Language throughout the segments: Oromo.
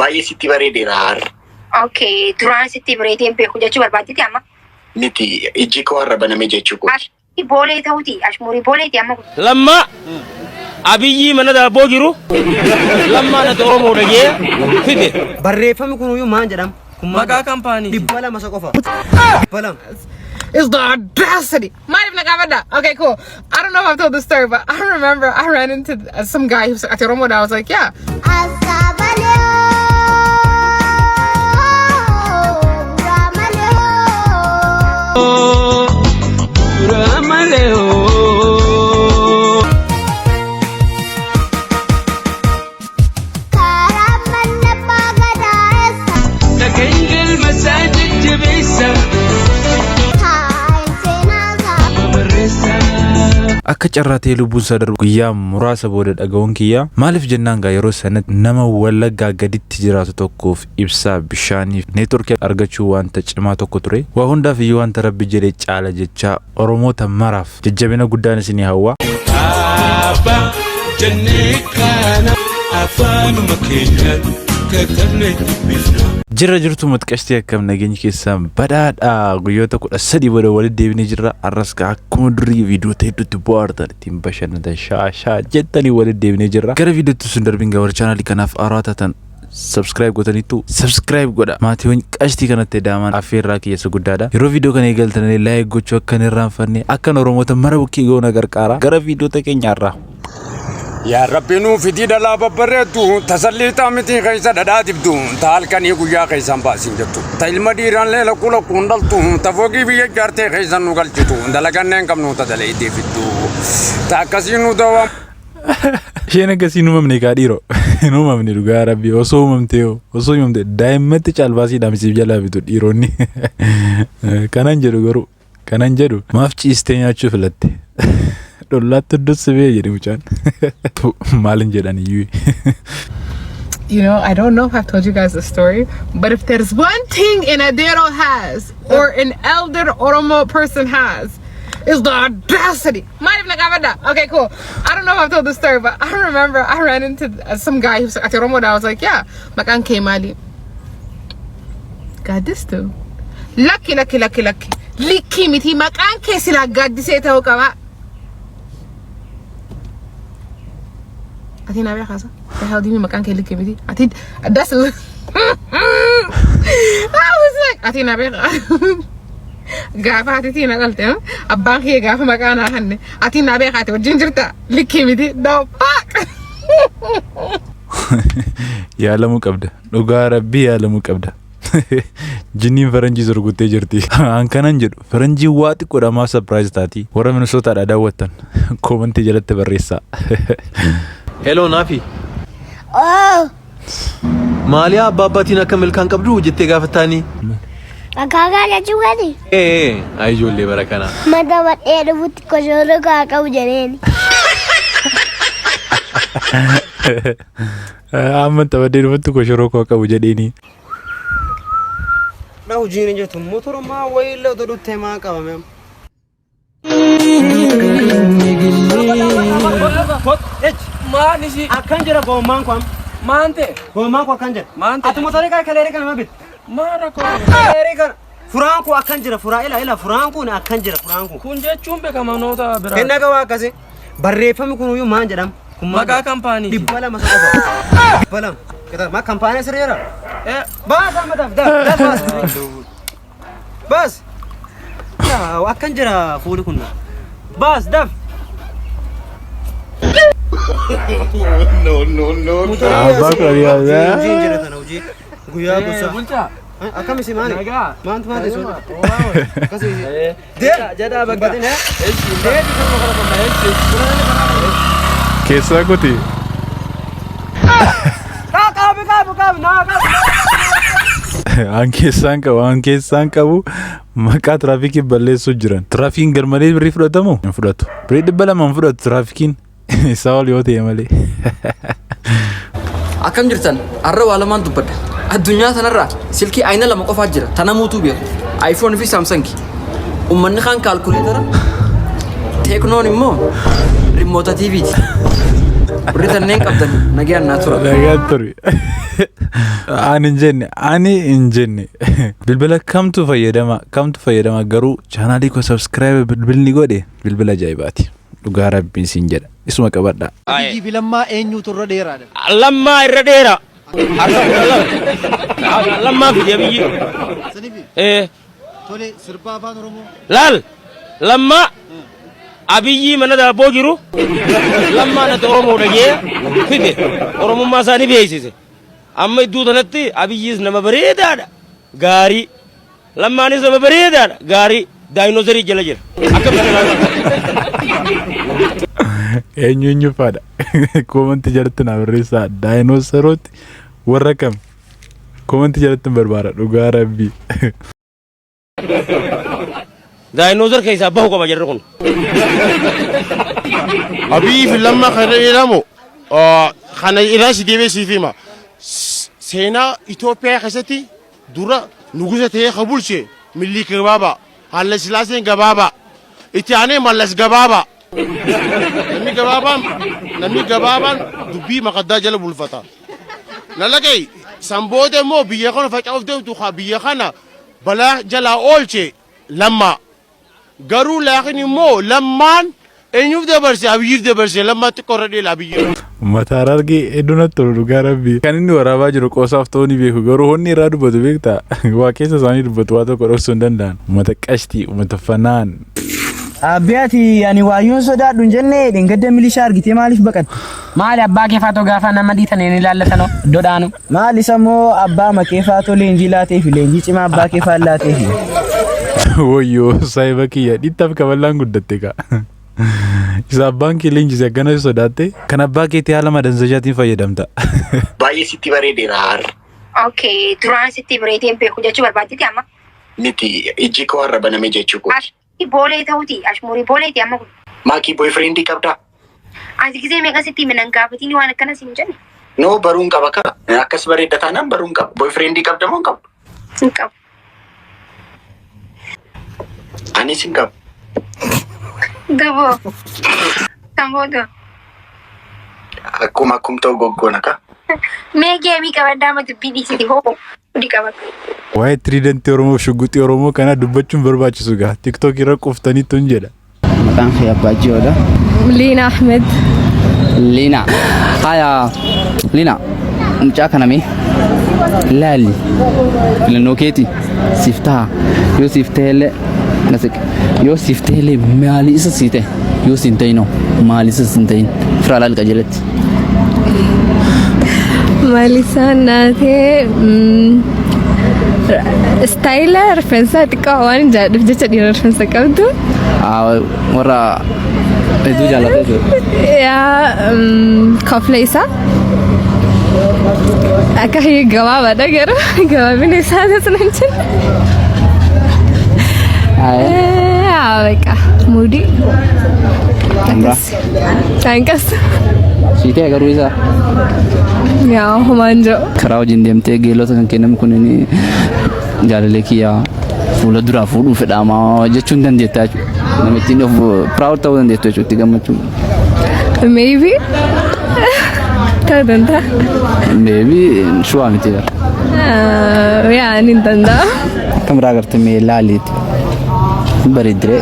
Baay'ee sitti bareedeera har'a. Okay, duraan sitti bareedee hin beeku jechuu barbaadditi amma. Miti, ijji koo har'a baname jechuu kooti. Ashmurii boolee ta'uti, ashmurii booleeti amma kun. Lammaa Abiyyii mana daabboo jiru lammaan ati Oromoodha jee fide. Barreeffamni kunuyyuu maal jedhama? Kun maal Maqaa jedhama? kampaanii. 200 isa qofa. 200. It's the audacity. Maaliif na gaafadha? Okay, cool. I don't know if I've told this story, but I remember I ran into some guy who was ati Oromoodha. I was like, yeah. Akka carraa ta'ee lubbuun isaa darbu guyyaa muraasa booda dhaga'uun kiyya maaliif jennaan gaa yeroo sanatti nama Wallaggaa gaditti jiraatu tokkoof ibsaa bishaaniif neetworkii argachuu wanta cimaa tokko ture. Waa hundaaf iyyuu wanta Rabbi jedhe caala jechaa Oromoota maraaf jajjabina guddaan isinii hawwa. Abbaa jennee kana afaanuma keenyaan katabnee dubbifna. Jirra jirtu maxqashtii akkam nageenyi keessan badhaadha guyyoota 13 booda walitti deebinee jirra har'as gaa akkuma durii viidiyoota hedduutti bohaartan ittiin bashannantan shaashaa jettanii walitti deebinee jirra gara viidiyootti sun darbiin gaa warra chaanaalii kanaaf haaraa taatan subscribe gootaniittu subscribe godha maatiiwwan qashtii kanatti daaman affeerraa kiyya isa guddaadha yeroo viidiyoo kana eegaltan illee like gochuu akka hin irraanfanne akkan oromoota mara bukkee ga'u na gargaara gara viidiyoota keenyaarraa. Yaa Rabbi nuu fidii dhalaa babbareeddu ta salliixaa mitii keessa dhadhaa dibdu ta halkanii guyyaa keessaan baasiin jettu ta ilma dhiiraan leela lakkuun dhaltu ta foogii biyya ijaartee keessan nu galchitu dalagannee hin qabnu ta dalaydee fiddu ta akkasii nu dawaa Isheen akkasii hin uumamne kaa dhiiroo. Hin uumamne dhugaa rabbii osoo uumamtee hoo osoo uumamte daa'immatti caalbaasii dhaamsiif jalaa bitu dhiironni. Kanan jedhu garuu kanan jedhu maaf ciistee nyaachuu filatte? Dhollaatti iddoo bee jedhe mucaan. Maalin jedhan iyyuu. You know, I don't know if I've told you guys the story, but if there's one thing an Adero has or an elder Oromo person has, is the audacity. Maaliif na gaafadha? Okay, cool. I don't know if I've told this story, but I remember I ran into some guy who was ati Oromoodha. I was like, yeah. Maqaan kee maali? Gaaddistu. Lakki, lakki, lakki, lakki. Likkii miti maqaan kee silaa gaaddisee ta'uu qaba. Ati na beekaasa? The hell do you mean maqaan kee likkii miti? Ati that's I was like, ati na beekaa? Gaafa ati na dhalte abbaan kee gaafa maqaa naa hanne ati na beekaa ati wajjin jirta likkii miti the fuck. Yaalamuu qabda. Dhugaa rabbii yaalamuu qabda. Jinniin faranjii sorguttee jirti. An kanan jedhu faranjiin waa xiqqoodha maaf surprise taati. Warra Minnesootaadhaa daawwattan koomantii jalatti barreessaa. Hello Naafi. Oh, Maali abbaa abbaatiin akka milkaan qabdu jettee gaafattaanii? Akaakaa jechuun Ee, ayi ijoollee bara kanaa. Mata badhee dhufutti koshoroo kaa qabu jedheeni. Amma taphadhee dhufatti koshoroo koo qabu jedheeni. Na hojiin hin jirtu motora maa wayiillee otoo dhuttee maa qabame. Maan isii Akkan jira goommaan kun. maan ta'e Goommaan kun akkan jira. Maan ta'e? Ati motora kana kaleeree kana ma bitte? Maan rakkoo Kaleeree kana. Furaan kun akkan jira furaa ila ila furaan kun akkan jira furaan kun. Kun jechuun beekamanoota biraa. Kenna gabaa akkasii. Barreeffamni kunuyyuu maal jedhama? Kun maal Maqaa jedhama? kampaanii. 200 isa qofa. 200. Qixaa maa kampaanii sirrii jira? Baas amma daf daf daf baas. Baas. Yaa akkan jira fuuli kun. Baas daf. No, no, no, no. Abbaa koo Hojii hojii hin jira tana hojii. Guyyaa gosa. Bulchaa. Akkam isin maali? Nagaa. Maantu maali sun? Akkasii. Deem. Jedhaa bakka. Badin haa? Deem. Keessaa kuti. Qaabi qaabi qaabi naa qaabi. An keessaan qabu an keessaan qabu maqaa tiraafikii balleessuu jiran. Tiraafikiin garmalee birrii fudhatamu hin fudhatu. Birrii 200 hin fudhatu tiraafikiin isaa ol yoo ta'e malee. Akkam jirtan? Har'a waa lamaan dubbadha. Addunyaa tanarraa silkii ayina lama qofaa jira. Tana muutuu beeku. iPhone fi Samsung. Uummanni kaan kaalkuleetara. Teeknoon immoo rimoota TVti. Warri tanneen qabdan nagayaan naa tura. Nagaan ture. Ani hin jenne, ani hin jenne. Bilbila kamtu fayyadama, kamtu fayyadama? Garuu chaanaalii koo subscribe bilbilni godhe bilbila ajaa'ibaati. Dhugaa Rabbiin siin jedha. Isuma qabadha. Abiyyi fi Lammaa eenyutu irra dheeraadha? Lammaa irra dheera. Harka 12. Lammaa fide Abiyyi. Sanifi Eh. tole, sirba afaan Oromoo. Laal, Lammaa Abiyyii mana daabboo jiru, Lammaan ati Oromoodha jee fide, Oromummaa isaa ni beeksise. Amma iddoo tanatti Abiyyiis nama bareedaadha gaarii, Lammaanis nama bareedaadha gaarii, daayinoozarii jala jira. Akka Eenyu eenyu faadha? Koomantii jalatti naa barreessaa. Daayinoosarooti warra kam? Koomantii jalatti hin barbaada dhugaa Rabbii. Daayinoozar keessaa bahu qaba jarri kun. Abiyyi fi Lammaa kan irra dheeramu kana irraa si deebi'ee siif hima. Seenaa Itoophiyaa keessatti dura nugusa ta'ee kan bulche Minilik gabaabaa, Haayile Sillaaseen gabaabaa, itti aanee Mallas gabaabaa. Namni gabaabaan dubbii maqaddaa jala bulfata. Na dhaga'i, san booda immoo biyya kana faca'uuf deemtu biyya kana balaa jalaa oolche Lammaa. Garuu laakiin immoo Lammaan eenyuuf dabarse? Abiyyiif dabarse. Lammaa xiqqoo irra dheela Abiyyi. Uummata Harargee hedduu natti tolu dhugaa Rabbii. Kan inni waraabaa jiru qoosaaf ta'uu ni beeku, garuu honni irraa dubbatu beektaa, waa keessa isaanii dubbatu, waa tokko dhoksuu hin danda'an. Uummata qashtii, uummata fanaan. Abbee, ati ani waayyuun sodaadhu hin jenne? Dheengadda milishaa argitee maaliif baqatte? Maali, abbaa kee faatoo gaafa nama dhiitan hin ilaallatanoo dodhaanu. Maal, isa immoo abbaa makee faatoo leenjii laateefi, leenjii cimaa abbaa kee faan laateefi. Wayyoo saayiba kiyya, dhiittaaf kaballaan guddatte kaa. Isa abbaan kee leenjise akkana si sodaatte, kan abbaa keetii haala madanzajaatiin fayyadamta. Baay'ee sitti bareedeera har'a. Okay, duraan sitti bareedee hin beeku jechuu barbaaddeeti amma. Miti, ijji koo har'a baname jechuu kooti. Ashmurii boolee ta'uti, ashmurii booleeti amma kun. Maakii, boyfriendii qabdaa? Ati gisee meeqa sitti hime, nan gaafatiin waan akkana siin jenne. No, baruun qaba kaa. Akkas bareedda taanaan baruun qaba. Boyfriendii qabda moo hin qabdu? Hin qabu. Anis hin qabu. Daboo. Kan booda. Akkuma akkum ta'u goggoona kaa. Mee geemii qabaddaa, amma dubbii dhiisiti hoo hudi qabadhu. Waa'ee tiriidantii Oromoo fi shugguxii Oromoo kana dubbachuun barbaachisu gaa. TikTok irra quuftaniitu hin jedha. Maqaan kee Abbaa Ji'oodha. Liina Ahmed. Liina. Haya, Liina. Mucaa kana mee laali. Filannoo keeti siif taha. Yoo siif ta'ellee na siqe. Yoo siif ta'ellee maali isa sii ta'e? Yoo siin ta'inoo maali isa siin ta'in? Firaa laali qajeelatti. Maal isaan naatee, istaayila rifeensaa xiqqoo waan jaalladhuuf jecha, dhiira rifeensa qabdu. Warra hedduu jaallata jechuudha. Yaa kofla isaa akka gabaabaadha, garuu gabaabina isaatis nan jira. Yaa beekaa muudii. Akkas. Akkas. Sii ta'e garuu isaa. Yaa, homaan jiru. Karaa wajjin deemtee geelota kan kennamu kun jaalalee kiyyaa fuula duraa fuudhuu fedhaamaa jechuu hin dandeetta jechuudha. Namittiin of proud ta'uu dandeettu jechuudha, itti gammachuu. Maybe. Ta'uu danda'a. Maybe sure miti bara. Yaa, ni danda'a. Akkam biraa gartee, mee laaliiti. Bareeddire.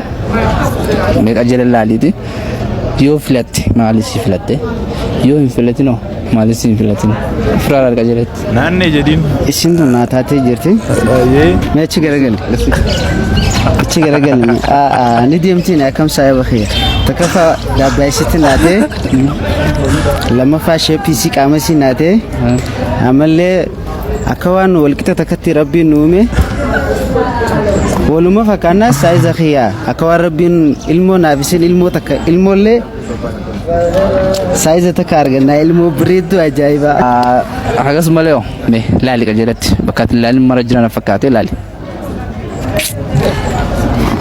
Mee qajeela laaliiti. Yoo filatte maali si filatte? Yoo hin filatinoo maali si hin filatin? Firaa laal qajeelatti. Naannee jedhiin. Isin tun naa taatee jirti. Mee achi garagali. Achi garagali. Ni deemtiin akkam saayiba kiyya. Takkaffaa daabbaa isitti naatee, lammaffaa shapeii isii qaama isii naatee, ammallee akka waan walqixa takkatti Rabbiin nu uume waluma fakkaannaa, saayiza kiyya akka waan Rabbiin ilmoo naaf isin ilmoo takka, ilmoollee saayiza takka argannaa, ilmoo bareedduu ajaa'ibaa. Akkas malee hoo, mee laali qajeelatti, bakka ati ilaalin mara jiran fakkaatee laali.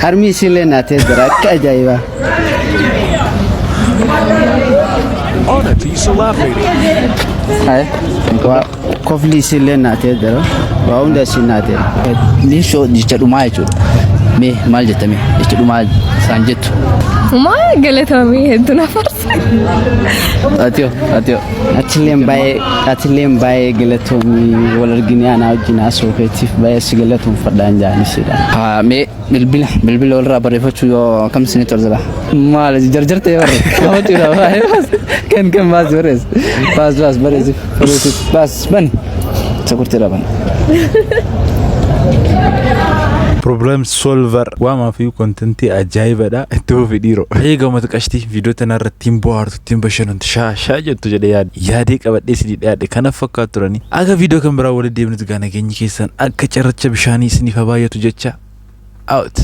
Harmi isiillee naatee jira akka ajaa'ibaa. Oddity celebrity. Kofli isiillee naatee jira. Waa hunda isii naatee. Ni shoo jecha dhumaa jechuudha. Mee maal jetta, mee jecha dhumaa isaan jettu? Maa, galatoomii, hedduu na farsa. Atiyoo atiyoo. Atilleen baay'ee atilleen baay'ee galatoomii, wal arginee anaa wajjin haasoo keetiif baay'ee si galatoomfadhaan jaanisidha. Haa, mee bilbila walirraa barreeffachuu yoo akkam isinitti ol jira. Maal jarjarte warri qabachuudha baay'ee kan kan baas barreessi baas baas barreessif barreessif baas bani sakurtiidha bani. Problem solver waamaa fi contentii ajaa'ibadha, itti fufi dhiiroo. Egaa uummata qashtii, viidiyoo tana irratti ittiin bohaartu, ittiin bashannantu, shaa shaa jettu jedhee yaade yaadee qabadhee isinii dhiyaadhe kana fakkaatu turanii. Akka viidiyoo kan biraa walitti deebinutti gaa nageenyi keessan akka cirracha bishaanii isiniif haa baay'atu jecha, out.